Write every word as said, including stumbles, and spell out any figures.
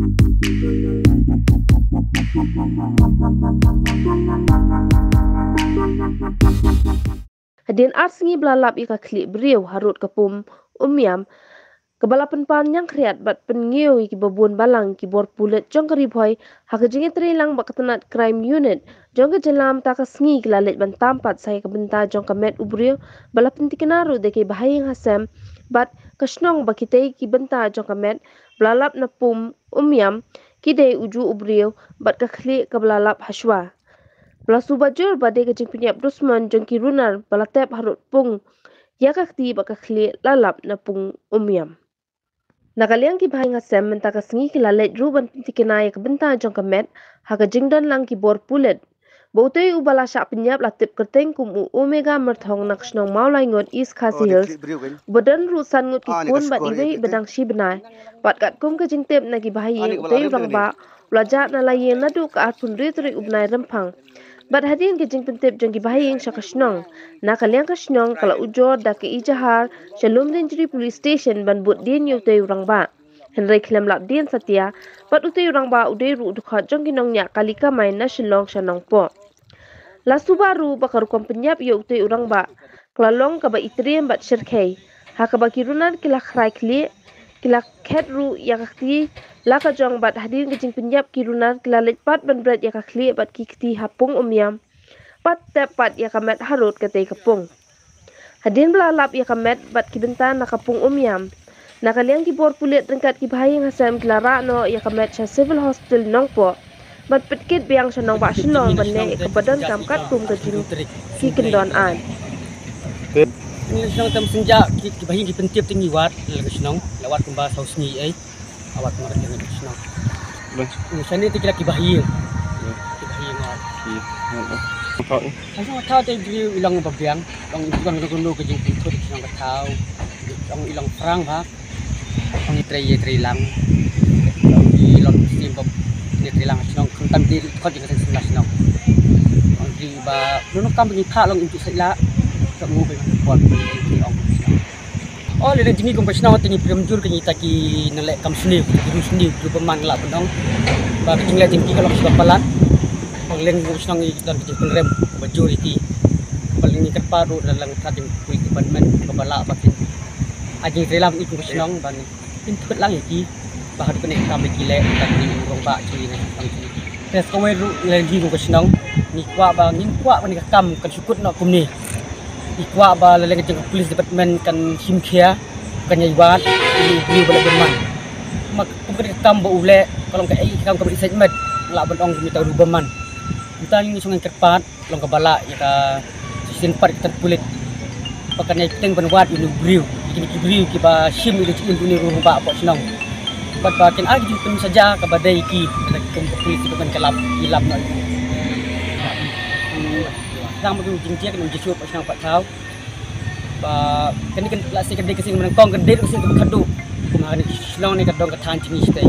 Hadien ar sngi ba la lap ïa ka khlieh briew harud ka pung Umiam, kaba la pynpar ñiangkhriat bad pynngiew ïa kiba bun balang ki bor pulit jong ka Ri Bhoi ha ka jingïatreilang bad ka tnat Crime Unit jong ka jylla mynta ka sngi ki la leit ban tam pat sa ïa ka bynta jong ka met u briew ba la pyntikna ruh da ki bahaïing hasem bad ka shnong ba kitei ki bynta jong ka met ba la lap na pung Umiam ki dei u juh u briew bad ka khlieh kaba la lap hashwa. Ba la suba jur ba dei ka jingpynïap dusmon jong ki runar ba la tep harud pung ïa ka kti bad ka khlieh la lap na pung Umiam. Na ka liang ki bahaïing hasem mynta ka sngi ki la leit ruh ban pyntikna ïa ka bynta jong ka met ha ka jingdon lang ki bor pulit. Ba utei uba la shah pynïap la tip kyrteng kum u Omega Myrthong na ka shnong Mawlaingut, East Khasi Hills, uba don ruh san ngut ki khun bad iwei iba dang shi bnai. Bad katkum ka jingtip na ki bahaïing, utei u rangbah u la jah na la ïing naduh ka arphew hynriew tarik u bnai Rymphang. Bad hadien ka jingpyntip jong ki bahaïing sha ka shnong, na ka liang ka shnong ka la ujor da ka ijahar sha Lumdiengjri Police Station ban bud dien ïa utei u rangbah. Hynrei khlem lap dien satia, bad utei u rangbah u dei ruh u dkhot jong ki nongñiah kali kamai na Shillong sha Nongpoh. La suba ruh ba ka rukom pynïap ïa utei u rangbah ka la long kaba itriem bad shyrkhei, ha kaba ki runar ki la khrai khlieh, ki la khet ruh ïa ka kti la ka jong, bad hadien ka jingpynïap ki runar ki la leit pat ban bret ïa ka khlieh bad ki kti ha pung Umiam bad tep pat ïa ka met harud katei ka pung. Hadien ba la lap ïa ka met bad ki bynta na ka pung Umiam, na ka liang ki bor pulit ryngkat ki bahaïing hasem ki la rah noh ïa ka met sha Civil Hospital Nongpoh bad pynkit biang sha nongbah Shillong ban leh ïa kaba donkam katkum ka jing ki kyndon aiñ. Ngi la shnong tam synja ki, ki bahaïing ki pyntip te ngi wad la ka shnong, la wad kumba saw sngi ei. Awad kumba ka jing ka shnong. Ngi shane te ki la ki bahaïing. Ki bahaïing wad. Ka shnong ka thaw te jri i long ba biang, long i long ka jing pyntip ka shnong ka thaw. Long i long prang ba. Ong i trei, i trei lang. Ong i long sim bob, i trei lang shnong, khamtam dei khot i ka seng seng la shnong. Ong i ba, nunu kam ngi pha long i tu sai la. Ka ngu ba i pon, i ong shnong. Oh, lada jingïakhun ka shnong te ngi pyrem jur ka ngi ta ki naleh kam sniew, ki ru sniew, ru bymman la pynong. Ba ka jingleh jingki ka long shnong palat. Ba leng ka shnong i don ka jingpynrem, ba jur i ki. Ba leng ngi kyrpad ruh da leng ka jingpui ki ban men, ka ba la ba kin. A jingtrei lam i ka shnong ban kin thut lang ïa ki ba haduh kane ka kam ba ki leh, ka ki rangbah ki ne kam ki. Te sa kawei ruh leng hi ka shnong, ngi kwah ba, ngim kwah ba ne ka kam kan shu kut noh kumne. Ngi kwah ba leng ka jong ka police department kan shim khia, kan ïai wad ïa u briew ba la bymman. Ma kum kane ka kam ba u leh ka long kaei ka kam kaba iset met, lah ban ong kumne ta ru bymman. Mynta ngi shu ngan kyrpad long kaba lah ïa ka shisien pat ka tnat pulit ba kan ïai bteng ban wad ïa une u briew, ïa kine ki briew kiba shim ïa ka jingim une u rangbah hapoh shnong. Bad ba kin ai ka jingpynsaja kaba dei ïa ki, lada kum ka pulit department ka lap, ki lap noh. Tang ba ka jingjia ka nang jia shuh hapoh shnong hapoh thaw. Ba kane kan lehse ka dei ka sien kaba nyngkong, ka dei ka sien kaba khadduh. Kum ha kane ka shnong ne ka dong ka thaiñ jong ngi shatei.